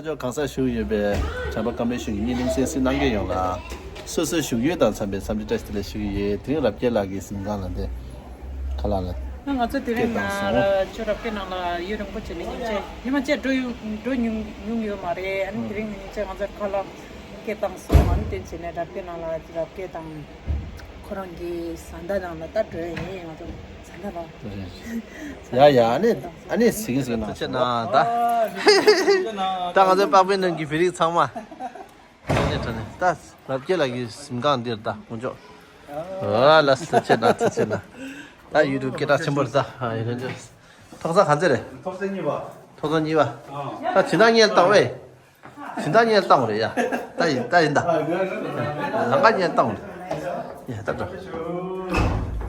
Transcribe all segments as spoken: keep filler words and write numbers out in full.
ཕྱོགས་གང་སར་བཞུགས་ཡོད་པའི་གྲྭ་པ་ཀརྨ་ཆོས་ཀྱི་བརྙན་ལེན་གསན་གཟིགས་གནང་མཁན་ཡོངས་ལ་སོ་སོའི་བཞུགས་ཡུལ་དང་འཚམས་པའི་འཚམས་འདྲི་བཀྲ་ཤིས་བདེ་ལེགས་ཞུ་གི་ཡོད། དེ་རིང་རབ་རྒྱས་ལགས་ཀྱི་གཟིམ་ཁང་ལ་འདི་ཁ་ལག་ལ་ང་ཚོ་དེ་རིང་སྐད་བཏང་སོང་། ང་ཚོ་རབ་རྒྱས་ནང་ལ་ཡུན་རིང་པོ་བྱས་ནས་སྙིང་རྗེ་ཉི་མ་བཅས་འགྲོ་ཡོང་འགྲོ་མྱོང་མྱོང་ཡོད་མ་རེད། ཨ་ནི་དེ་རིང་ནས་སྙིང་རྗེ་ང་ཚོར་ཁ་ལག་སྐད་བཏང་སོང་། ཨ་ནི་དེ་བྱས་ནས་རབ་རྒྱས་ནང་ལ་རབ་རྒྱས་དང་ཁོ་རང་གི་བཟའ་ཟླ་ནང་ལ་ད་འགྲོ་ཡ་ཡིན། ང་ཚོ་བཟའ་ཟླ་རང་ཡ་ཡ་ཨ་ནི་ཨ་ནི་ཟིང་ཟིང་ན་ཆེ་ན་ད་ད་ང་ཚོའི་པགས་པའི་ནང་གི་བོད་རིགས་ཚང་མ་ཨ་ནི་ད་ནི་ད་རབ་རྒྱས་ལགས་ཀྱི་གཟིམ་ཁང་འདིར་ད་དཀོན་མཆོག་ཨ་ལ་ཐུགས་ཆེ་ན་ཐུགས་ཆེ་ན་ད་ཡུ་ཊུབ་སྐད་གྲགས་ཆེན་པོར་ད་ཡིན་ན་ཐོག་ས་ག་ཚོད་རེད། ཐོག་ས་གཉིས་པ། ཐོག་ས་གཉིས་པ། ད་ཇི་ལྟར་ངས་བཏང་བས། ཇི་ལྟར་ངས་བཏང་བ་རེད་ཡ། ད་ཡིན་ད་ཡིན་ད། ལམ་ཁ་ངས་བཏང་བ་རེད་ཡ། ད་འགྲོ།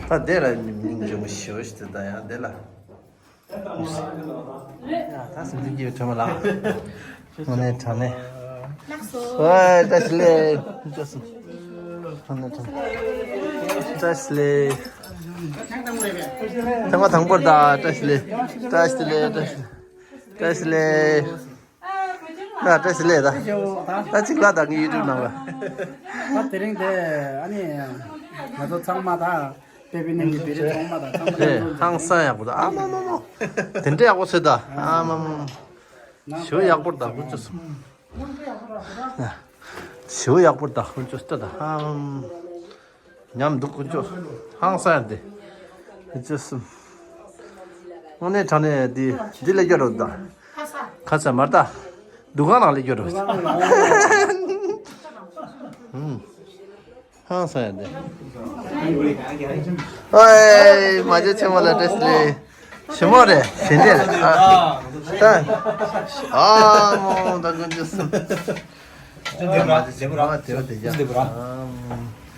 ད་དེ་ལ་མིང་འཇོག་མི་ཤེས་ཞིག་ད་ཡང་དེ་ལ། ཡ་ད་སེམས་ཅན་སྐྱིད་པའི་ཁྲོད་མ་ལགས། དངོས་གནས་དྲང་གནས། ལགས་སོ། ཨོ་བཀྲ་ཤིས་བདེ་ལེགས། བཀྲ་ཤིས་བདེ་ལེགས། ཐེངས་མ་དང་པོར་ད་བཀྲ་ཤིས་བདེ་ལེགས། བཀྲ་ཤིས་བདེ་ལེགས། བཀྲ་ཤིས་བདེ་ལེགས། བཀྲ་ཤིས་བདེ་ལེགས། ད་བཀྲ་ཤིས་བདེ་ལེགས་ད། ད་གཅིག་ལ་ད་ངའི་ཡུ་ཊུབ་ནང་ལ། ད་དེ་རིང་དེ་ཨ་ནི་ང་ཚོ་ཚང་མ་ད་པེ་པི་ནང་གི་བེ་རི་ཚང་མ་ད་ཚང་མ་དེ་ཧང་སང་ཡག་པོ་ད་ཨ་མ་མ་མ། དེ་འདྲ་ཡག་པོ་བཟོས་ད་ཨ་མ་མ་མ། ཞོ་ཡག་པོ་ད་ཁོ་ཚོ་གསུམ། ཞོ་ཡག་པོ་ད་ཁོ་ཚོ་ལྟ་ད་ཨ་མ་མ། ཉམས་འདུག་ཀུན་སྤྱོད་ཧང་སང་ཡང་དེ། ཨེ་ཅེ་སུ། དངོས་གནས་དྲང་གནས་འདི་འདི་ལས་སྐྱོ་རུ་དང་། ཁ་ས་མར་ལྟ། འདུ་ཁང་ནང་ལས་སྐྱོ་རུ། ཧུམ། ཧང་སང་ཡང་དེ། ཨོའི་མ་ཇོ་ཆེན་མོ་ལ་བཀྲ་ཤིས་བདེ་ལེགས། ཞི་མོ་རེད་ཞི་འདྲེ་རེད་ཨ། ད། ཨ་མོ་ད་ཀུན་སྤྱོད་གསུམ། ཅི་འདི་བ། ཅི་འདི་བ། ཨ་དེ་བ་དེ་རྒྱ། ཅི་འདི་བ།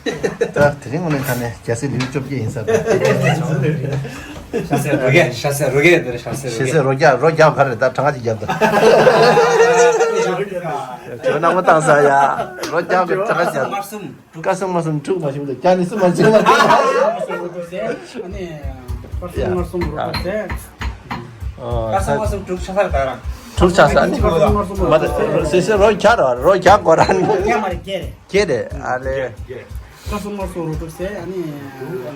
ད་དེ་རིང་ངོ་ནས་ད་ནས་རྒྱ་སེ་ལེའུ་བཅོ་བརྒྱད་ཡིན་ས་རེད། ཤ་སེ་རོ་རྒྱ། ཤ་སེ་རོ་རྒྱ་དེ་རེད། ཤ་སེ་རོ་རྒྱ། ཤ་སེ་རོ་རྒྱ་རོ་རྒྱ་ག་རེད། ད་གྲངས་ཀ་ཅིག་རྒྱབ་ད། ཁྱོད་ནང་མ་བཏང་ས་ཡ། རོ་རྒྱ་གི་གྲངས་ཀ་རྒྱབ། སྐར་གསུམ་མ་གསུམ་དྲུག་མ་ཞིག་མི་འདུག་རྒྱ་ནི་གསུམ་མ་ཞིག་མ་འདུག་ཨ་ནི་སྐར་གསུམ་མ་གསུམ་རོ་ཏོག་ཙེ། ཨ་སྐར་གསུམ་མ་གསུམ་དྲུག་ཆ་ས་རེད་ད་རང་། དྲུག་ཆ་ས་ཨ་ནི། སྐར་གསུམ་མ་གསུམ་རོ་ཏོག་ཙེ། སེ་སེ་རོ་རྒྱ་རོ་རོ་རྒྱ་གོ་ར་ནི། རྒྱ་མ་རེད་རྒྱ་རེད། ཁྱེད་རེད་ཨ་ལེ། སྐར་གསུམ་མ་གསུམ་རོ་ཏོག་ཙེ་ཨ་ནི།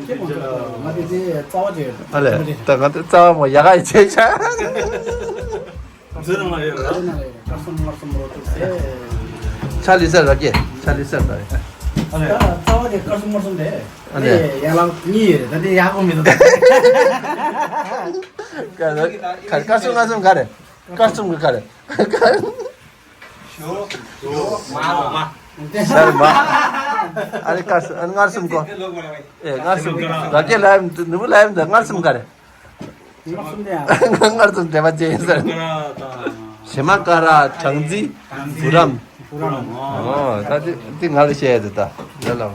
ཁྱེད་མ་འཇོག་ང་དེ་དེ་རྩ་བ་དེ། ཨ་ལེ་ད་ང་དེ་རྩ་བ་མོ་ཡ་ག་ཡི་ཆེ་ཆ། ཟེར་ན་ཡོད་ར། སྐར་གསུམ་མ་གསུམ་རོ་ཏོག་ཙེ། ཆ་ལི་སར་ར་གེ་ཆ་ལི་སར་ད་རེད། ཨ་ལེ། ད་རྩ་བ་དེ་སྐར་གསུམ་མ་གསུམ་རེད། ཨ་ལེ། ཡ་ལ་གཉིས་ཡོད་རེད། ད་དེ་ཡག་པོ་མི་འདུག་སྐར་གསུམ་སྐར་གསུམ་ག་རེད། སྐར་གསུམ་གི་ག་རེད། ཞོ། ཞོ། མ། མ། ཤར་མ། ཨ་ནི་སྐར་གསུམ་ཨ་ནི་མངར་གསུམ་གོ། ཨེ་མངར་གསུམ། རབ་རྒྱས་ལ་ཡམ་ནུ་བུ་ལ་ཡམ་ད་མངར་གསུམ་ག་རེད། མངར་གསུམ་དེ་ཡང་། མངར་གསུམ་དེ་མ་བྱེད་ཡིན་ཟེར། བྱེ་མ་ཀ་ར་གྲང་རྩི་བུ་རམ། བུ་རམ། ཨོ་ད་དེ་དེ་ང་ལ་བཤད་ཡ་དེ་ད་ལ་ལ།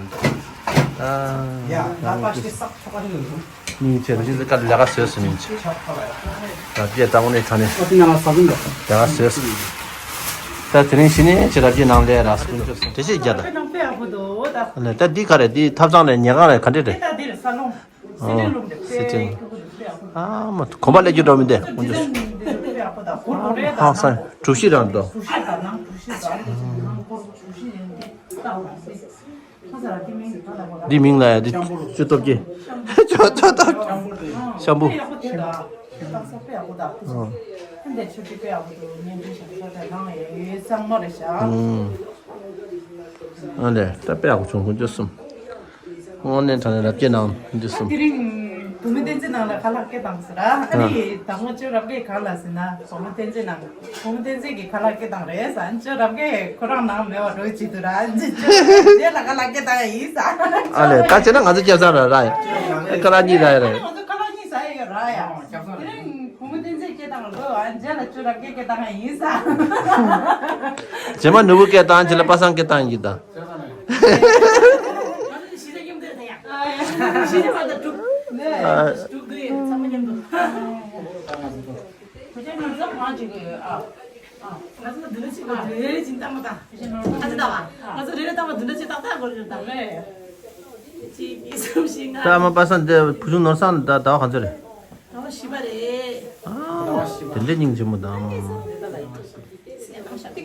ཡ་ད་པ་ཤི་སག་ཆོ་ག་རེ་ལ་ཡོད། མིང་ཆེ་རུ་ཞིག་ཀ་ལ་ཀ་སོས་སུ་མིང་ཆེ། ད་བྱེད་ད་ངོ་ནས་ཁྲ་ནས། ཨོ་དེ་ང་ལ་ས་བུན་ད། ལ་ཀ་སོས་སུ། ད་དེ་རིང་ཕྱི་ནས་ཆེ་རབ་ཀྱི་ནང་ལས་ར་སུ་ཀུན་ཆོས་སུ་དེ་ཤེས་རྒྱ་ད། ད་ད་འདི་ག་རེད། འདི་ཐབ་ཚང་ནས་ཉལ་ཁང་རེད། ག་འདྲ་རེད། ཨོ། སི་ཊིང་རུམ་རེད། སི་ཊིང་། ཨ་མ་གོམ་པ་ལས་རྒྱུ་འགྲོ་མི་འདུག་ཁོང་ཚོ། ཧང་སང་གྲུ་བཞི་རང་འདུག་འདི་མིང་ལ་ཡ་འདི་ཅོ་སྟོབས་ཀྱི། ཅོ་ཅོ་སྟོབས། ཤམ་བུ། ཨོ། ཨ་ལས་ད་དཔེ་ཡག་པོ་བྱུང་། ཁོང་ཚོ་གསུམ། དངོས་གནས་དྲང་གནས་རབ་རྒྱས་ནང་འདི་གསུམ། དེ་རིང་བུ་མོ་བསྟན་འཛིན་ནང་ལ་ཁ་ལག་སྐད་བཏང་ཟེར་ར། ཨ་ནི་དང་པོ་ཅོ་རབ་རྒྱས་གང་ལ་ཟེར་ན་བུ་མོ་བསྟན་འཛིན་ནང་། བུ་མོ་བསྟན་འཛིན་གྱིས་ཁ་ལག་སྐད་བཏང་རེད་ཟེར། ཨ་ནི་ཅོ་རབ་རྒྱས་ཁོ་རང་ནང་མེད་པ་འགྲོ་བྱེད་དུ་ར། ཨ་ནི་ཅོ་རབ་རྒྱས་ལ་ཁ་ལག་སྐད་བཏང་ཡ་ཡིན་ཟེར། ཨ་ལས་ད་བྱས་ན་ང་ཚོ་སྐྱབས་བཟང་ར་ར་ཡ། ཁ་ལག་གཉིས་ར་ཡ་རེད། ང་ཚོ་ཁ་ལག་གཉིས་ཟ་ཡ་ཡོད་ར་ཡ། དེ་རིང་བུ་མོ་བསྟན་འཛིན་སྐད་བཏང་ལོ། ཨ་ནི་རྗེས་ལ་ཅོ་རབ་རྒྱས་སྐད་བཏང་ཡ་ཡིན་ཟེར། རྗེས་མ་ནུ་བོ་སྐད་བཏང་། རྗེས་ལ་པ་སངས་སྐད་བཏང་ཡིན་ད། ད་ཨ་མ་པ་སངས་འདི་བུ་ཆུང་ནོར་བཟང་ད་ཟླ་བ་ག་ཚོད་རེད། ཟླ་བ་བཞི་པ་རེད། ཨ་དེ་འདྲའི་སྙིང་རྗེ་མོ་དང་། སེམས་ཤ་སྟག་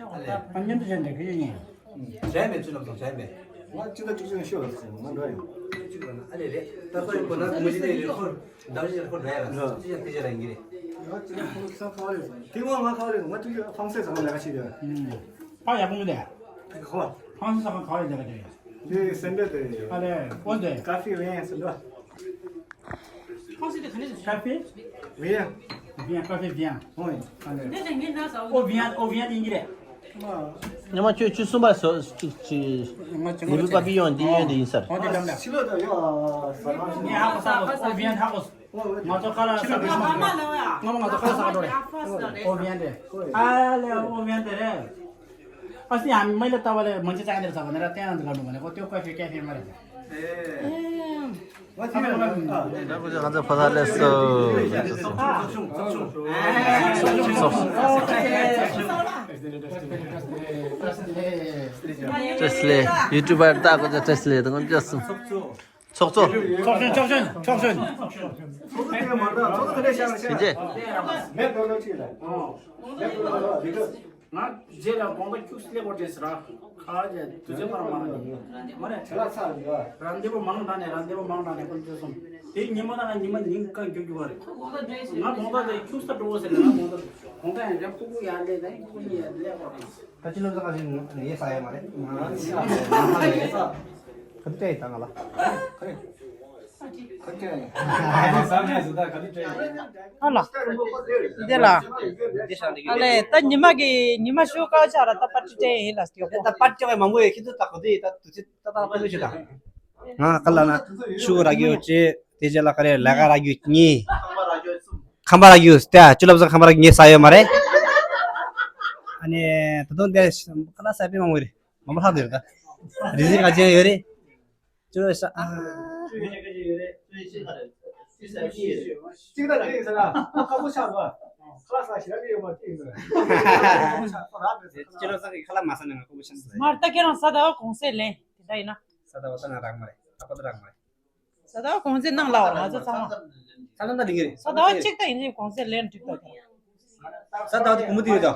ཨ་ལས། ཨ་མཉམ་དུ་བྱས་འདྲ་གི་ཡིན། བྱས་མེད་ཚུལ་ལམ་སོང་བྱས་མེད། ང་ཅི་ད་ཅིག་ཅིག་ཤོད་ལ་ཟེར་ང་འགྲོ་ཡོང་། ཅིག་ཅིག་ལ་ན་ཨ་ལས་རེད། ད་ཁོ་ཡི་ཁོ་ན་ཀུ་མུ་ཇི་དེ་རེད། ཁོ་འདམ་ཞིག་ཁོ་འགྲོ་ཡ་ལ་ཅི་ཡང་དེ་ཅི་ལ་ཡིན་གི་རེད། ང་ཅི་ད་ཁོ་ས་ཁ་རེད། དེ་ང་ང་ཁ་རེད། ང་ཅིག་ཅིག་ཕང་སེ་ཟ་ང་ལས་ཀ་བྱེད་ཡོད། ཨ་ཡག་པོ་མི་འདུག་ཁོ་ཕང་སེ་ཟ་ང་ག་བ་ལས་ཀ་བྱེད་ཡོད། དེ་སེ་འབྲས་དེ། ཨ་ལས་ཨོ་དེ། ཀ་ཧྥེ་ཝེ་ཡན་ཟེར་འདུག་ཁོང་སི་དེ་ག་ནས་ཀ་ཧྥེ། ཝེ་ཡན། ཝེ་ཡན་ཀ་ཧྥེ་ཝེ་ཡན། ཧོ་ཡིན། ཨ་ལས། འདི་དེ་ངའི་ན་ཟ་ཨོ་ཝེ་ཡན་ཨོ་ཝེ་ཡན་ཡིན་གྱི་རེད། ཉི་མ་ཁྱོད་ཆུ་གསུམ་པ་སོ་གཅིག་གཅིག་ལི་བུ་པ་པི་ཡོང་འདི་ཡོང་འདི་ཡིན་ས་རེད། ཧོ་དེ་འདམ་ལ། ཕྱི་ལོགས་དང་ཡོད་ཨ་ཟ་ཁང་ཞིག་ངས་ཧ་གོ་ས་གོ་ཨོ་ཝེ་ཡན་ཧ་གོ་ས། ང་ཚོ་ཁ་ལག་ཟ་གི་ང་མ་ང་ཚོ་ཁ་ལག་ཟ་ག་འགྲོ་རེད། ཨོ་ཝེ་ཡན་དེ། ཨ་ལས་ཨོ་ཝེ་ཡན་དེ་རེད། ཨ་སི་ཡང་མི་ལ་ལྟ་བ་ལས་མང་ཆེ་ཙང་འདིར་ཚ་བ་ནི་ར་བསྟན་ཡང་འདི་ག་འགྲོ་མ་ནི་ཁོ་ཏོ་ཀ་ཧྥེ་ཀ་ཧྥེ་མ་རེད། ད་ཁོ་ཚོ་ང་ཚོ་ཕ་ས་ལས་སོ། བཀྲ་ཤིས་བདེ་ལེགས། ཡུ་ཊུབ་པར་ད་ཁོ་ཚོ་བཀྲ་ཤིས་བདེ་ལེགས། ད་ཁོ་ཚོ་ཚོགས་གཙོ། ཚོགས་གཞོན། ཚོགས་གཞོན། ཚོགས་གཞོན། ཚོགས་གཞོན། ཚོགས་གཙོ་དེ་མ་འདྲ་ཚོགས་གཙོ་དེ་འདྲ་བཤད་ན་བཤད་ན་མེད་འགྲོ་ལོ་ཁྲིད་ལ། མེད་འགྲོ་ལོ་ཁྲིད་ལ། ང་རྗེས་ལ་དགོངས་དག་ཁྱུག་སླེབས་པར་བྱས་ཟེར་ར། ཁ་རྗེས་དུས་ཚོད་མར་མ་རེད། མ་རེད། བྲེལ་བ་ཚར་རེད་བ། རང་བདེ་པོ་མང་དྲགས་ནས་རང་བདེ་པོ་མང་དྲགས་ནས་ཀུན་སྤྱོད་གསུམ། དེ་ཉི་མ་དང་ཉི་མ་ཉིན་གང་རྒྱུག་རྒྱུག་པ་རེད། ང་དགོངས་དག་དེ་ཁྱུག་ས་འགྲོ་བ་ཟེར་ན་ང་དགོངས་དག་དགོངས་དག་ཡང་རྒྱབ་ཁུག་ཁུག་ཡར་སླེབས་ནས་ཁུག་གཉིས་ཡར་སླེབས་པ་རེད། ད་ཅི་ལོ་ཙག་ཞིག་ཡེ་ས་ཡ་མ་རེད། ང་ཚོ་ཡེ་ས་ཡ་མ་རེད། ག་དུས་སྤྲད་ཡིན་ད་ང་ལ། ག་རེ། ག་རེ་སྤྲད་ཡིན། ཨ་ལ། འདི་ལ། ཨ་ལས་ད་ཉི་མ་གི་ཉི་མ་ཤུ་ཀ་ཆ་ར་ད་པར་ཊི་སྤྲད་ཡིན་ལ་སྐྱོ་གོ། ད་པར་ཊི་སྤྲད་མང་པོ་ཡོད་ཁྱེད་ཚོ་ད་གོ་དུས་ད་དུས་ཚོད་ད་ད་པར་ཊི་ཞུ་ད། ང་ག་ལ་ན་ཤུ་གུ་ར་རྒྱུ་ཅེ་དེ་རྗེས་ལ་ག་རེ་ལ་ག་ར་རྒྱུ་གཉིས། ཁམ་པ་ར་རྒྱུ་ཏེ་ཅུ་ལབ་ས་ཁམ་པ་ར་རྒྱུ་ངས་ཟ་ཡོད་མ་རེད། ཨ་ནི་ད་དུང་དེ་ཁ་ལག་ཟ་པའི་མང་པོ་རེད། མང་པོ་ལྷག་དེ་རེད་ད། རི་ཟི་ག་ཅན་ཡོད་རེད། ཅུ་ལ་ས་ཨ། གཅིག་ད་རེད་ཟེར་ན་ཁ་པོ་ཆགས་པ། ཁ་ལག་ཟ་ཞེ་དྲག་ཡོད་མ་རེད་ཟེར། ཁ་པོ་ཆགས་པ་རག་མེད་ཟེར། ཅུ་ལ་ས་གི་ཁ་ལག་མ་ཟ་ན་ང་ཁ་པོ་ཆགས་ཟེར། མར་ད་ཁྱེད་རང་ས་ད་གོང་ཚད་ལེན་དེ་འདྲ་ཡིན་ན། ས་ད་བ་ད་ང་རག་མ་རེད། ཨ་ཁ་ད་རག་མ་རེད། ས་ད་གོང་ཚད་ནང་ལ་བ་ང་ཚོ་ཚང་མ། ས་ད་ད་ལིང་རེད། ས་ད་གཅིག་ད་ཡིན་ཅིག་གོང་ཚད་ལེན་འགྲིག་ད། ས་ད་གོ་མོ་དེ་རེད་ད།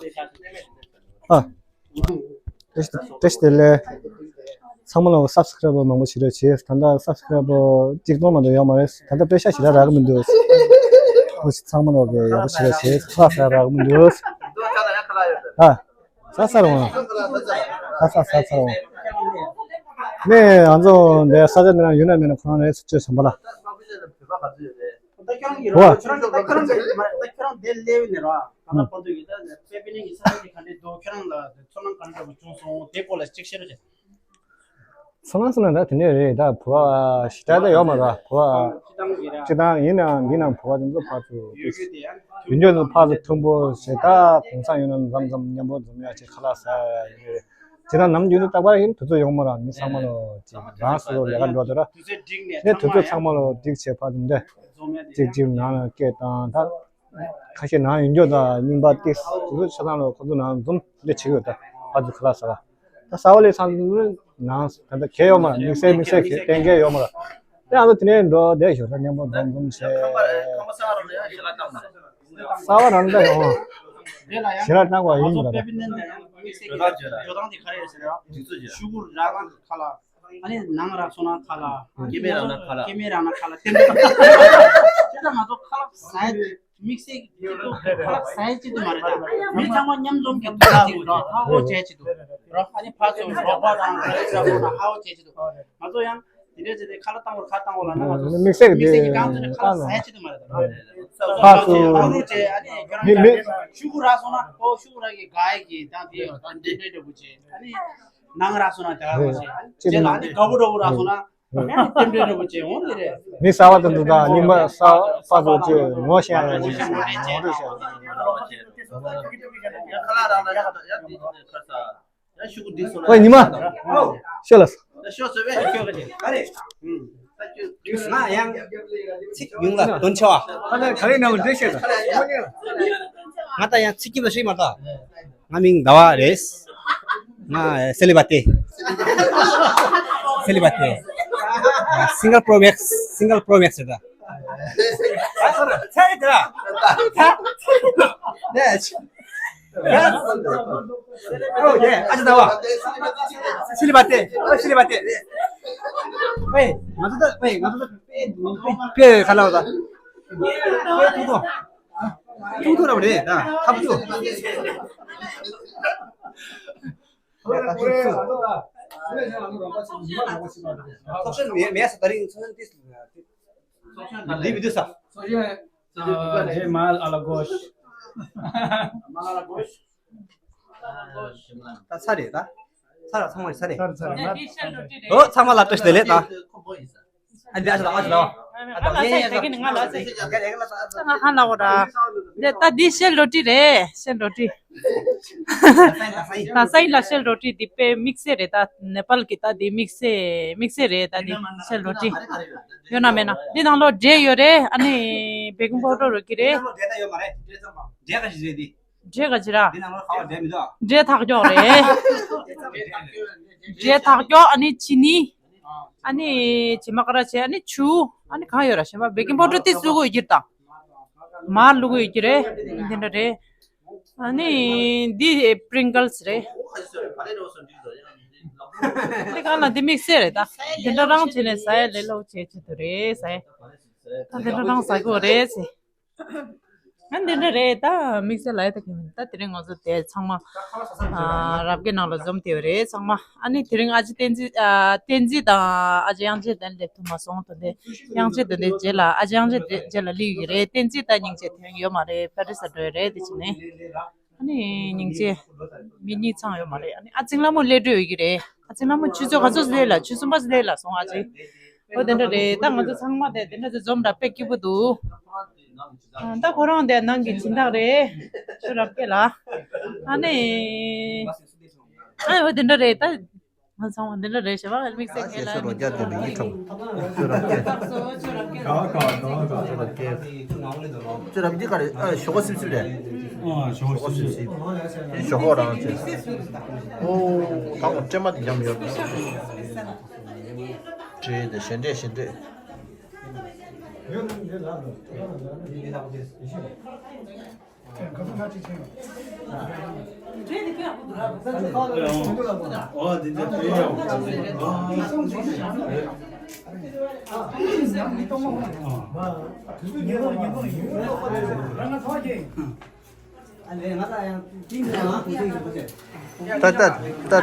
ཨ། བཀྲ་ཤིས་བདེ་ལེགས། ཚང་མ་ལ་སབ་སི་ཀ་རའེབ་མང་པོ་ཞིག་རེ་བྱེད། ད་ལྟ་སབ་སི་ཀ་རའེབ་གཅིག་སྟོང་མ་གཏོགས་ཡོད་མ་རེད། ད་ལྟ་པེ་ཤ་ཞེ་དྲག་རག་གི་མི་འདུག་ཨོ་ཚང་མ་ལ་ཡག་པོ་ཞིག་རེ་བྱེད། ཁ་ལག་ཟ་རག་གི་མི་འདུག་ཨ། ཟ་ཟ་རོང་། ཟ་ཟ་ཟ་ཟ་རོང་། ནས་ང་ཚོ་འདི་ས་ཆ་འདི་ན་ཡོད་ན་མེད་ན་ཁོ་རང་རེད་ཚུལ་ཆོས་བྱམས་པ་ལ། ད་ཁྱོད་རང་གིས་ར། ཁྱོད་རང་ཁྱོད་རང་ཁྱོད་རང་དེ་སླེབས་ནས་ར། ད་ལྟ་བར་དུ་ཡོད་ད་དཔེ་པི་ནིང་གི་ས་ཆ་དེ་ག་འདྲས་འདུག་ཁྱོད་རང་ལ་ཚོར་སྣང་ག་འདྲ་བྱུང་སོང་དེ་སྐོར་ལ་གཅིག་བཤད་རོགས་བྱེད། ཚོར་སྣང་ཟེར་ན་ད་དེ་འདྲས་རེད། ད་བུ་བ་ཞེ་དྲག་ད་ཡོད་མ་རེད། བུ་བ་སྤྱི་བཏང་གི་ར། སྤྱི་བཏང་ཡིན་ནའང་འདི་ནང་བུ་བ་དེ་ཚོ་ཕར་ཚུར་ཡོད་རྒྱུ་དེ་ཡང་ཡོད་རྒྱུ་དེ་ཕར་ཚུར་མཐུན་པོ་ཞེ་དྲག་གུང་སེང་ཡོད་ན་མཚམས་མཚམས་མཉམ་པོ་འཛོམས་ཡག་ཅིག་ཁ་ལག་ཟ་ཡག་ཡོད་རེད། དེ་དང་ནམ་རྒྱུན་དུ་རྟག་པར་ཡིན་དུས་ཚོད་ཡོང་མ་ར། མི་ཚང་མ་ལོ་ཅིག་རང་སོ་སོ་ལས་ཀ་འགྲོ་དུས་ར། དེ་ཚོའི་འགྲིག་ནས་ནས་དུས་ཚོད་ཚང་མ་ལོ་འགྲིག་བྱས་ཕར་ཚུར་འདི་འཛོམས་ཡ་དེ་གཅིག་གཅིག་ནང་ལ་སྐད་བཏང་ད། ཁ་ཤས་ནང་ཡོང་རྒྱུ་དང་རྙིང་པ་ཏིས་དེ་ཚོ་ཆ་ཚང་ལོ་ཁོ་ཚོ་ནང་འཛོམས་འདི་བྱེད་དགོས་ད་ཕར་ཚུར་ཁ་ལག་ཟ་ག་ད་ས་བ་ལས་ཚང་ནང་ད་ལྟ་གས་ཡོད་མ་ར། དམིགས་བསལ་དམིགས་བསལ་གས་གཏན་འཁེལ་ཡོད་མ་ར། དེ་ཨ་ཚོ་དེ་ནས་འགྲོ་བསྡད་ཞོར་ད་མཉམ་པོ་འཛོམས་འཛོམས་བྱས། ཁང་པ་ཁང་པ་ས་རང་ལ་ཡང་ཞལ་ལག་བཏང་ས། ས་བ་རང་ད་ཡོང་། དེ་ལ་ཡང་ཞལ་ལག་བཏང་བ་ཡིན་ང་ཚོ་པ་པི་ནན་ལ་ཡང་དམིགས་བསལ་གྱི་ཇོ་ཐང་དེ་ག་རེ་ཡོད་ཟེར་ར། དུས་ཚོད་ཅིག་ཤུ་གུ་ར་ནང་ཁ་ལག་ཨ་ནི་ནང་ར་སོང་ན་ཁ་ལག་སྐྱེ་དམན་རང་ན་ཁ་ལག་སྐྱེ་དམན་རང་ན་ཁ་ལག་དེ་འདྲ་དེ་ད་ང་ཚོ་ཁ་ལག་ཟ་ཡ་དེ། དམིགས་བསལ་གྱི་ཐུགས་ཁ་ལག་ཟ་ཡ་ཅིག་ཏུ་མ་རེད་ད། མི་ཚང་མ་མཉམ་འཛོམས་ཀྱི་ཐུགས་ཁ་ཅིག་རོ་ཧ་ཧོ་བྱས་ཅིག་ཏུ་རོ། ཨ་ནི་ཕར་ཚུར་རོགས་པ་དང་རེ་འདྲ་པོ་དང་ཧ་ཧོ་བྱས་ཅིག་ཏུ། ང་ཚོ་ཡང་དེ་འདྲ་བྱས་ཏེ་ཁ་ལག་བཏང་བར་ཁ་བཏང་བ་ལ་ན་ང་ཚོ་དམིགས་བསལ་གྱི་དམིགས་བསལ་གྱི་ཁ་ལག་ཟ་ཡ་ཅིག་ཏུ་མ་རེད་ད། ཕར་ཚུར་ཕར་ཚུར་བྱས་ཨ་ནི་ཁྱོད་རང་མི་མི་ཤུ་གུ་རག་སོང་ན་ཨོ་ཤུ་གུ་རག་གི་ག་ཡ་གི་ད་དེ་ད་འདྲེ་འདྲེ་འདྲ་པོ་བྱས་ཨ་ནི་ནང་རག་སོང་ན་དེ་ག་རེ་བྱས་ཨ་ནི་རྗེས་ལ་ཨ་ནི་དགའ་པོ་འདྲ་པོ་རག་སོང་ན། ཡང་རྟེན་འབྲེལ་འདྲ་པོ་བྱས་འོང་དེ་རེད། མི་གསར་པ་དང་འདུག་ད་རྙིང་པ་གསར་པ་ཚོ་ཅིག་ངོ་ཤེས་ཡ་ཡོད་ངོ་སྤྲོད་བྱས། ཁོ་ཉི་མ་ཤོད་ལ། ང་ཡང་ཚིག་ཉུང་ལ་དོན་ཆེ་བ། ཁ་ལས་ཁ་ལས་ནང་འདྲེ་བཤད་ད། ང་ད་ཡང་ཚིག་སྐྱིད་པ་ཞིག་མ་ད། ང་མིང་ཟླ་བ་རེད། ང་སེ་ལི་བ་ཏེ། སེ་ལི་བ་ཏེ། Single Pro Max, Single Pro Max རེད་ད། ཚ་ཡི་དེ་ར། ཨོ་ཡེ་ཨ་ཅེ་ཟླ་བ། སེ་ལི་བ་ཏེ། ཨོ་སེ་ལི་བ་ཏེ། ཝེ་ང་ཚོ་ད་ཝེ་ང་ཚོ་ད་པེ་པེ་ཁ་ལ་བ་ད། ཐུང་ཐུང་ར་བ་རེད་ད་ཐབ་ཐུ། ཚོགས་ཆེན་མེད་མེད་ས་ད་རིང་ཚོགས་ཆེན་ཏིས་འདི་མི་འདུག་ས། ཚོགས་ཆེན་ད་རེད་མ་ཨ་ལ་གོ་ཤ། ད་ཚ་རེད་ད། ཚ་ར་ཚང་མ་ཚ་རེད། ཚ་ར་ཚ་ར་ང་། ཨོ་ཚང་མ་ལ་བཀྲ་ཤིས་བདེ་ལེགས་ད། ཨ་འདི་ཨ་ཅག་ཨ་ཅག་ང་ལ་ཚེ་ང་ལ་ཚེ་ང་ཧ་ན་འོ་ར། འདི་ད་འདི་ཤེལ་རོ་ཏི་རེད་ཤེལ་རོ་ཏི། ད་སའི་ལ་ཤེལ་རོ་ཏི་འདི་དཔེ་དམིགས་བསལ་རེད་ད་ནེ་པཱལ་གི་ད་འདི་དམིགས་བསལ་དམིགས་བསལ་རེད་ད་འདི་ཤེལ་རོ་ཏི། ཡོད་ན་མེད་ན་འདི་ནང་ལོགས་འབྲས་ཡོད་རེད་ཨ་ནི་བེ་ཀིང་པའུ་ཌར་རོ་གི་རེད། འབྲས་ག་ཅི་ར། འབྲས་ཐག་མགྱོགས་རེད། འབྲས་ཐག་མགྱོགས་ཨ་ནི་ཅི་ནི། ཨ་ནི་ཇི་མ་ཀ་ར་བྱས་ཨ་ནི་ཆུ། ཨ་ནི་གང་ཡོད་ར་ཞེས་པ་བེ་ཀིང་པའུ་ཌར་དེ་བཙུགས་དགོས་ཀྱི་རེད་ད། མར་བླུགས་དགོས་ཀྱི་རེད། འདི་འདྲ་རེད། ཨ་ནི་འདི་པི་རིང་ཀལ་སི་རེད། འདི་གང་ལ་འདི་དམིགས་བསལ་རེད་ད། འདི་འདྲ་རང་བྱས་ནས་ཟ་ཡ་ལས་སླ་པོ་བྱས་བྱེད་དུ་རེད་ཟ་ཡ། ད་འདི་འདྲ་རང་ཟ་དགོས་རེད་ཟེར། ཨ་འདི་འདྲ་རེད་ད་དམིགས་བསལ་ལ་ཡ་ད་གི་མིན་ད་དེ་རིང་ང་ཚོ་དེ་ཚང་མ་ཨ་རབ་རྒྱས་ནང་ལ་འཛོམས་བསྡད་ཡོད་རེད་ཚང་མ། ཨ་ནི་དེ་རིང་ཨ་ཅེ་བསྟན་འཛིན་ཨ་བསྟན་འཛིན་དང་ཨ་ཅེ་དབྱངས་ཅན་དེ་སླེབས་ཐུབ་མ་སོང་དོན་དེ་དབྱངས་ཅན་དོན་དེ་རྗེས་ལ་ཨ་ཅེ་དབྱངས་ཅན་དེ་རྗེས་ལ་སླེབས་ཡོད་རེད། བསྟན་འཛིན་དང་སྙིང་རྗེ་དེ་རིང་ཡོད་མ་རེད་པེ་རི་སི་ལ་འགྲོ་ཡོད་རེད་དེ་བྱས་ནས། ཨ་ནི་སྙིང་རྗེ། མི་གཉིས་ཚང་ཡོད་མ་རེད། ཨ་ནི་ཨ་ཚིང་ལྷ་མོ་སླེབས་འགྲོ་ཡོད་ཀྱི་རེད། ཨ་ཚིང་ལྷ་མོ་ཆུ་ཚོད་ག་ཚོད་སླེབས་ལ་ཆུ་གསུམ་པ་སླེབས་ལ་སོང་ཨ་ཅེ། ཨོ་དེ་འདྲ་རེད་ད་ང་ཚོ་ཚང་མ་དེ་དེ་འདྲ་ཚོ་འཛོམས་འདྲ་དཔེ་སྐྱིད་པོ་འདུག་ཨ་ད་ཁོ་རང་དེ་ནང་གི་སྦྱིན་བདག་རེད། ཆུ་རབ་སྐད་ལ། ཨ་ནི། ཨ་ཨོ་དེ་འདྲ་རེད་ད། ང་ཚང་མ་འདི་འདྲ་རེད་ཞེས་པ་དམིགས་བསལ་ཁས་ལེན་རོ་རྒྱ་དེ་འདི་ཡིག་ཁྲོམ། ཆུ་རབ་སྐད། ཆུ་རབ་སྐད། ཆུ་རབ་འདི་ག་རེ་ཨ་ཞོག་ཁོག་སིབ་སིབ་རེད། ཨ་ཞོག་ཁོག་སིབ་སིབ། ཞོག་ཁོག་རང་བྱས། ཨོ་ད་ངོ་སྤྲེལ་མ་དེ་འཇམ་ཡོད། འདྲེ་དེ་ཞེ་འདྲེ་ཞེ་འདྲེ། ད་ད་ད་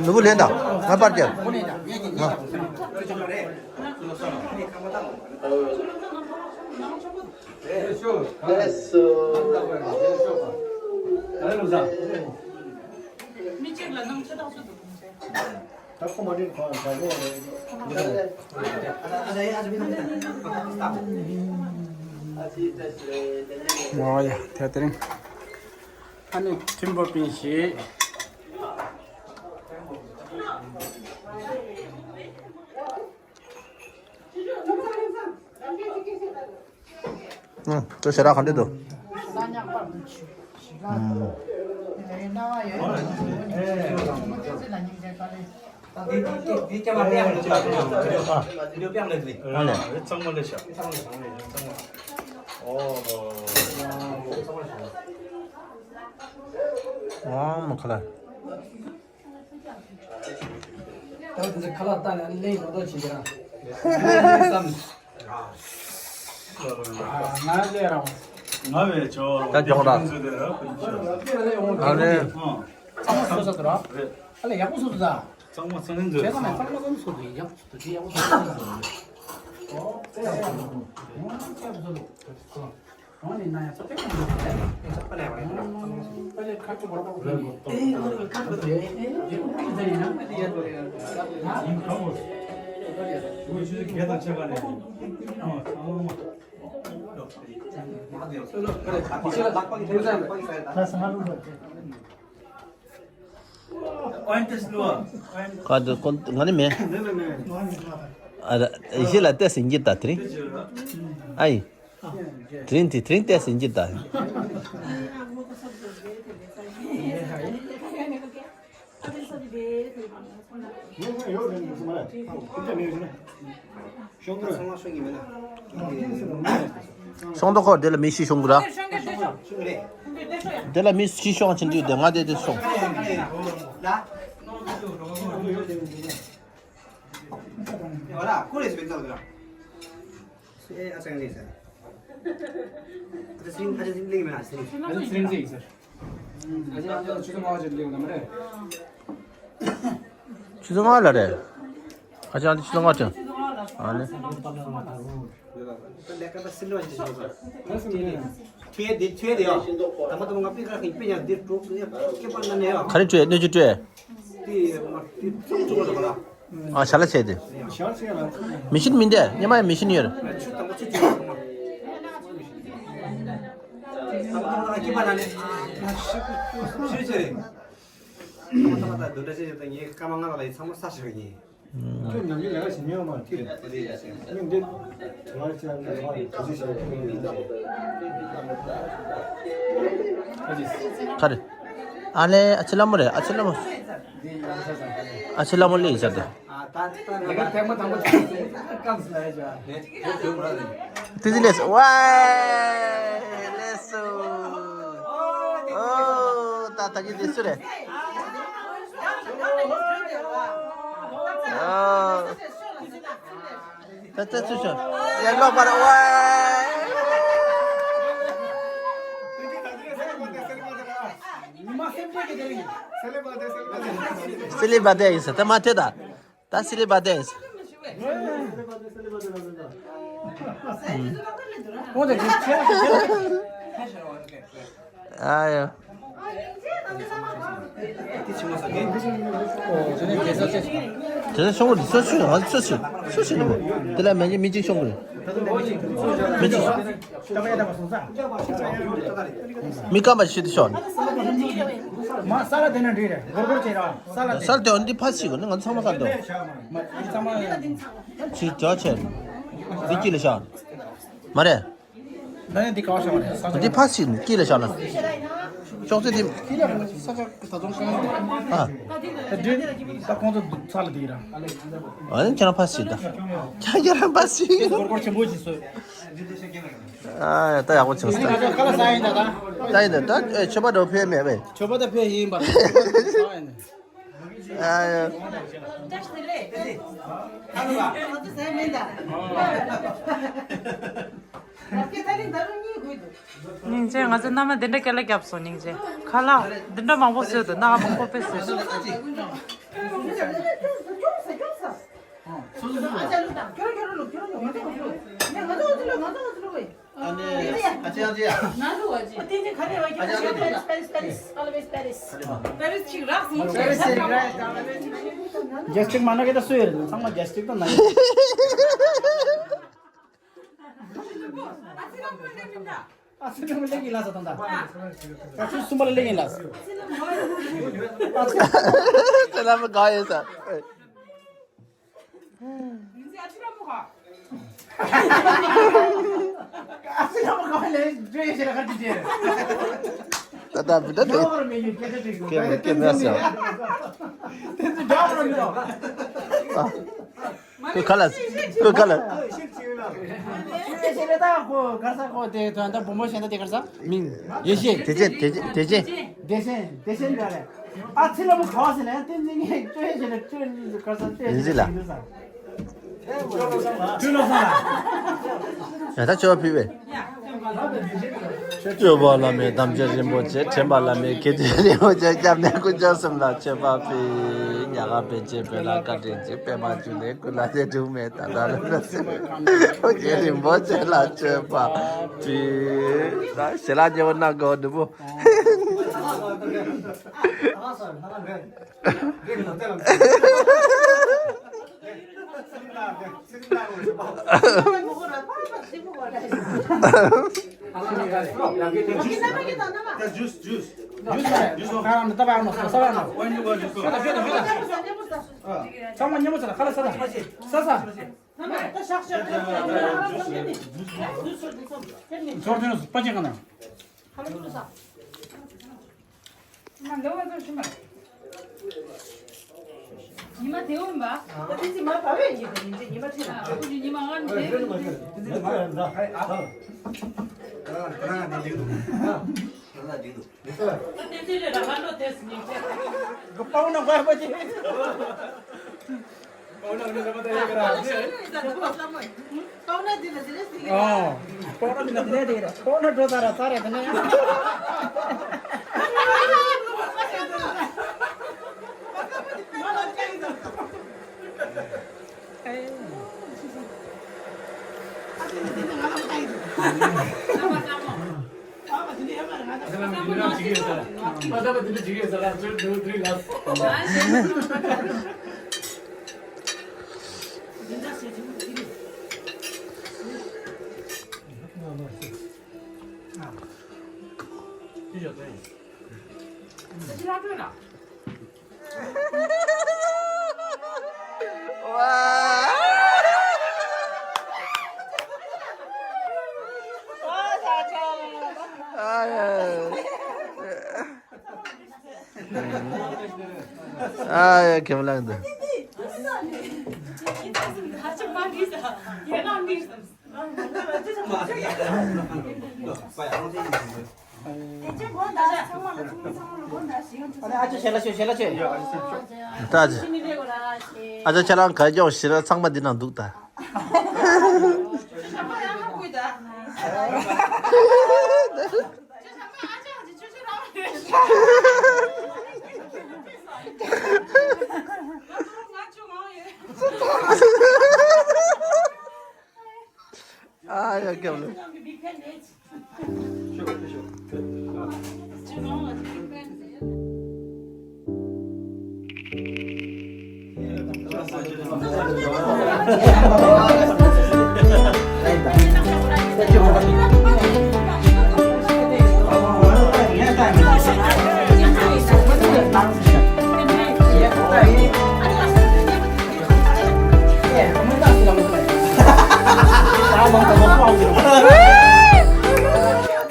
ནུ་བོ་ལེན་དང་ང་པར་རྒྱབ། ང་། ཨོ་ཡ་དེ་དེ་རིང་། ཨ་ནི་ཐིམ་པོ་པིན་ཞིག་ཨུ། ཁྱོད་ཞེ་དྲག་ག་འདྲ་འདུག་ཨུ། ཨ་ལས། ཨོ་མ་ཁ་ལ། ད་འདི་ཁ་ལག་བཏང་ནས་ལེན་རོགས་ཏོ་བྱེད་ཀྱི་ར། ང་ལས་རང་ ང་བས་ཇོ། ད་ཇོ་ར། ཨ་ནི། ཚང་མ་སོ་ས་དུ་ར། རེད། ཚང་མ་ཚང་ལེན་མཛོད། ཚང་མ་ཚང་ལེན་མཛོད། ཡག་པོ་སོ་དུ་ཡག་པོ་སོ་དུ་ཡག་པོ་སོ་དུ། ཁ་དུ་ཁོ་ང་ནི་མེད། ཨ་ད་ཡེ་ཤེས་ལ་བལྟས་ཟིན་གྱི་ད་དེ་རིང་། ཨ་ཡི། དེ་རིང་དེ་དེ་རིང་བལྟས་ཟིན་གྱི་ད། ཤོང་དོ་ཁོ་དེ་ལ་མི་ཤི་ཤོང་གི་ར། དེ་ལ་མི་ཤི་ཤོང་ཕྱིན་དུས་དེ་ང་དེ་དེ་སོང་། ཆུ་ཚོད་ལྔ་ལ་རེད། ཨ་ཅག་འདི་ཆུ་ཚོད་ལྔ་དྲན། ཨ་ནི། ག་རེ་སྤྲོད་གནོད་སྦྱིན་སྤྲོད། ཨ་ཞལ་ལག་བྱས་ཏེ། མི་ཤིན་མི་འདས་ཉི་མ་ཡང་མི་ཤིན་ཡོད། ཁྱོད་ནམ་རྒྱུན་ལས་ཀ་བྱེད་མྱོང་མ་ཐིག་རེད། ཨ་ནི་འདི་དྲི་བ་བྱས་ན་ང་ཚོ་ག་རེ་བྱེད་ཀྱི་ཡོད། ག་རེ། ཨ་ལེ་ཨ་ཅེ་ལྷ་མོ་རེད། ཨ་ཅེ་ལྷ་མོ། ཨ་ཅེ་ལྷ་མོ་ལེ་ཡིན་ས་དེ། ཏི་ཏི་ལེ་སོ། ཝའེ་ལེ་སོ། ཨོ་ད་ད་གི་དེ་སུ་རེད། ཨོ། ད་ད་ཚུར་ཤོག་ཡར་ལོག་པར་ཝའེ། སི་ལི་བ་དེ་ཡིན་ས་ད་མ་ཐེ་ད། ད་སི་ལི་བ་དེ་ཡིན་ས། ཨ་ཡ། དེ་ཚོ་ཤོང་གི་རེད། སོ་སོ་ང་ཚོ་སོ་སོ་སོ་སོ་ནི་མོ། དེ་ལ་མེད་ཀྱི་མི་གཅིག་ཤོང་གི་རེད། མི་གཅིག་ཤོང་། མི་སྐམ་པ་ཞིག་ཏུ་ཤོག་ས་ལ་དེ་ན་འདྲི་རེད། སྒོར་སྒོར་བྱེད་ར། ས་ལ་དེ། ས་ལ་དེ་འདི་ཕ་ཞིག་གོ་ནི་ང་ཚང་མ་ས་ལ་དེ། ཅི་ཅོ་ཆེ། འདི་ཀི་ལ་ཤ། མ་རེད། ད་ནི་འདི་ག་བ་ཤ་མ་རེད། ས་ཆ། འདི་ཕ་ཞིག་ནི་ཀི་ལ་ཤ་ན། ཅོག་ཙེ་དེ། ཀི་ལ་ས་ཆ་ད་དུང་གང་ཡང་། ཨ། ད་འདི་ད་ཁོང་ཚོ་ས་ལ་དེ་ར། ཨ་ནི་ཁྱེད་རང་ཕ་ཞིག་ད། ཁྱེད་ཁྱེད་རང་ཕ་ཞིག་སྒོར་སྒོར་ཆེན་པོ་ཞིག་སོད། ཨ་ད་ཡག་པོ་བྱུང་ས། ཁ་ལག་ཟ་ཡིན་ད་ད། ད་ཡིན་ད་ད་ཨེ་ཆོས་པ་འགྲོ་ཕེབས་མེད་པས། ཆོས་པ་ད་ཕེབས་ཡིན་པ། ཨ་ཡ། སྙིང་རྗེ། ང་ཚོ་མནའ་མ་འདི་འདྲ་སྐད་ལ་བརྒྱབ་སོང་། སྙིང་རྗེ། ཁ་ལག་འདི་འདྲ་མང་པོ་བཟོས་འདུག་སྣ་ཁ་མང་པོ་དཔེ་བཟོས་འདུག་རྒྱལ་སྤྱི་མ་ན་གི་ད་སུ་ཡོད་རེད། ཚང་མ་རྒྱལ་སྤྱི་ད་ན། ཨ་ཚེ་རིང་མོ་གླེང་གི་ལ་ས་དང་ད། ད་ཚུལ་གསུམ་པ་ལ་གླེང་གི་ལ་ས། ཚེ་རིང་མོ་ག་ཡོད་ས། ཨ་ཚེ་རིང་མོ་ག་ལས་བྲོས་ཤེས་ལ་ཁ་ཅིག་བྱས། ད་ད་བུ་ད་དེ། ཇོ་བོ་ར་མེད་ཡོད་སྐད་ཆ་དྲིས་གོ། སྐད་མེད་སྐད་མེད་ཟེར། དེ་ཚོ་ཇོ་བོ་ར་མེད་དོ། ཁོས་ག་ལ། ཁོས་ག་ལ། ཤེས་ལེ་ད་ཁོ་གར་ས་ཁོ་དེ་དོན་དག་བུ་མོ་གཞན་དག་དེ་གར་ས། མིང་། ཡེ་ཤེས། དེ་ཅན་དེ་ཅན་དེ་ཅན། བདེ་ཆེན་བདེ་ཆེན་འདྲ་རེད། ཨ་ཚེ་ལ་མོ་ག་བ་ཟེར་ན་ཡང་བསྟན་འཛིན་ངས་བསྟོད་ཞེས་ལ་བསྟོད་གར་ས་བསྟོད་ཡིན་ཞེས་ལ། ལ་ཡིན་ས། ཡ་ད་ཆོས་པ་ཕུལ་བས། སྤྱོད་པ་བླ་མེད་དམ་ཆོས་རིན་པོ་ཆེ། དྲན་པ་བླ་མེད་མཁས་བཙུན་རིན་པོ་ཆེ། སྐྱབས་གནས་དཀོན་མཆོག་གསུམ་ལ་མཆོད་པ་ཕུལ། ཉག་ག་པཎ་ཆེན་བོད་ལ་བཀའ་དྲིན་ཆེ། པདྨ་འབྱུང་གནས་སྐུ་ལ་ཚེ་སྒྲུབ་མེད། ད་ལྟ་ལ་ལ་སྲིད་པའི་དཀོན་མཆོག་རིན་པོ་ཆེ་ལ་མཆོད་པ་ཕུལ། ད་ཞལ་ལག་མཉེས་པོ་གནང་དགོས་འདུག་པོ། ཚང་མ་མཉམ་པོ་ཚ་ལ་ཁ་ལ་ས་དང་། ས་ས། ཚང་མ་མཉམ་པོ་ཚ་ལ་ཁ་ལ་ས་དང་། ས་ས། ཚོར་དོན་སྤ་ཆེན་ག་ན། ང་ལོ་བ་ཚོ་ཤི་མ། ཉི་མ་དེ་འོན་པ། ད་དེ་ཚེ་མ་བ་བས་ཉི་དེ་ཉི་ཚེ་ཉི་མ་ཁྲི་ལ། ཨ་ཁུ་ཅི་ཉི་མ་ང་དེ་རེད་དེ། དེ་ཚེ་མ་ཡོད་འདྲ། ཨ། ད་ང་དེ་འགྲིག་འདུག་ད་ང་དེ་འགྲིག་འདུག་ད་དེ་ཚེ་རེད་ལ་ང་ལོ་དེ་སུ་ཉིན་ཚེ། ག་པའོ་ན་གོ་ཡ་པ་ཅི། པའོ་ན་གོ་ཡ་པ་ཅི། པའོ་ན་འདི་ལ་དེ་རེད་ཟེར་གི་རེད། ཨོ། པའོ་ན་འདི་ལ་དེ་རེད་དེ་རེད། པའོ་ན་འགྲོ་ཚར་ར་ཚར་ར་དེ་ནས། ཨེ། ཨ་ཡ། ཁྱེད་ལ་འདི། ཨ་ཅག་ཞལ་ལག་ཤོད། ཞལ་ལག་ཤོད། ད་ཨ་ཅག་ཨ་ཅག་ཁྱེད་རང་ག་ཅོག་ཞལ་ལག་ཚང་མ་འདི་ནང་འདུག་ད། ཨ་ཡ། སྐྱབས་ལ།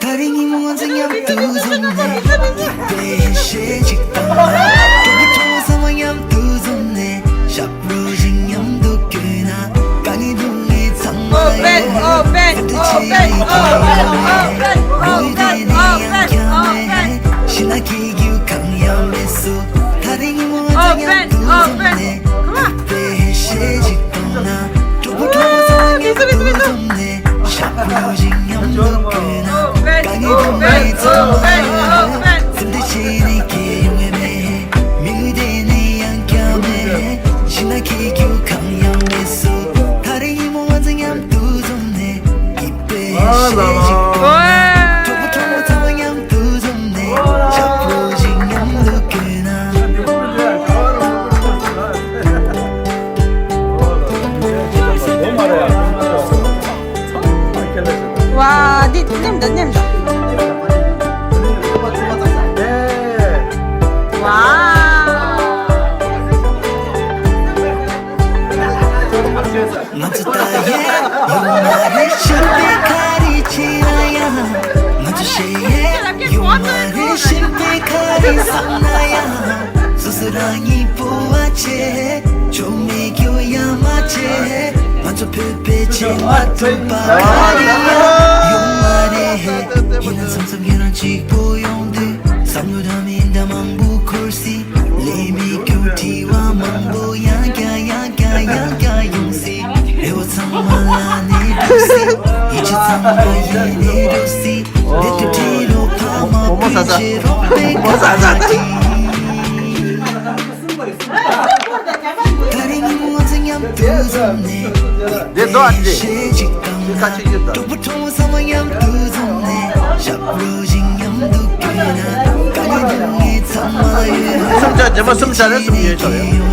ད་རིང་ཉིན་མོ་ང་ཚོ་མཉམ་དུ་འཛོམས་ནས། དཔེ་ཞེ་གཅིག་དང་། སྟོན་པའི་གྲོགས་ཚང་མ་མཉམ་དུ་འཛོམས་ནས། ཞབས་བྲོ་ཞིག་མཉམ་དུ་བརྐྱངས་ན། དཀའ་ངལ་སྡུག་བསྔལ་ཚང་མ་ཡལ་བའི། སེམས་གཏིང་ཕྱི་ནས་སྐྱིད་ཡོང་བའི། མི་བདེ་ནས་ཡང་བསྐྱངས་མེད། ཤི་ན་སྐྱིད་རྒྱུ་གང་ཡང་མེད་སོ། ད་རིང་ཉིན་མོ་ང་ཚོ་མཉམ་དུ་འཛོམས་ནས། དཔེ་ཞེ་གཅིག་དང་ན། གྲོགས་པོ་གྲོགས་མོ་ཚང་མ་མཉམ་དུ་འཛོམས་ནས། ཞབས་བྲོ་ཞིག་མཉམ་དུ་བརྐྱངས་ན། དཀའ་ངལ་སྡུག་བསྔལ་ཚང་མ་ཡལ་བའི། སེམས་གཏིང་ཕྱི་ནས་སྐྱིད་ཡོང་བའི། མི་བདེ་ནས་ཡང་བསྐྱངས་མེད། ཤི་ན་སྐྱིད་རྒྱུ་གང་ཡང་མེད་སོ། ད་རིང་ཉིན་མོ་ང་ཚོ་མཉམ་དུ་འཛོམས་ནས། དཔེ་ཞེ་གཅིག་དང་ན། གྲོགས་པོ་གྲོགས་མོ་ཚང་མ་མཉམ་དུ་འཛོམས་ནས། ཞབས་བྲོ་ཞིག་མཉམ་དུ་བརྐྱངས་ན། ཝ། འདི་མཉམ་དུ་མཉམ་དུ། ཝ། ང་ཚོ་ད་ཡེ་ཡོད་མ་རེད། ཤི་བའི་ཁ་རི་ཆེ་ན་ཡང་། ང་ཚོ་ཤི་ཡེ་ཡོད་མ་རེད། ཤི་བའི་ཁ་རི་སང་ན་ཡང་། སོ་སོ་རང་ཉིད་སྤོབས་པ་ཆེ། ཆོ་མེད་རྒྱུ་ཡ་མ་ཆེ། ང་ཚོ་བོད་པའི་ཆེ་བ་ཐུབ་པ་ག་རེ་ཡང་ཡོད་མ་རེད། ཡིན་ན་མཚམས་མཚམས་ཁྱེད་རང་གཅིག་པོ་ཡོང་དུས། བསམ་བློ་འདྲ་མི་འདྲ་མང་པོ་འཁོར་སྲིད། ལས་མེད་རྒྱུ་དྲི་བ་མང་པོ་ཡང་བསྐྱར་ཡང་བསྐྱར་ཡང་བསྐྱར་ཡོང་སྲིད། རེ་བ་ཚང་མ་ལ་ནས་འགྲོ་སྲིད། ཡིད་ཆེས་ཚང་མ་ཡལ་ནས་འགྲོ་སྲིད། དེ་དུས་དྲི་ འདི་འདུག་ཨ། འདི་འདི་ཁ་ཆེ་རྒྱུ་འདུག་སུམ་ཆ་རྗེས་མ་སུམ་ཆ་རེ་གསུམ་ཡོད་ཆོག་རེད།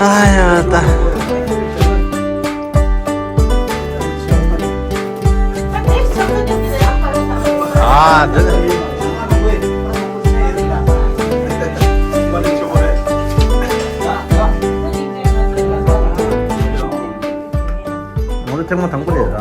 ཨ་ཡ་ད། ཨ་འདི། ང་ཚོ་ཐེངས་མ་དང་པོ་རེད།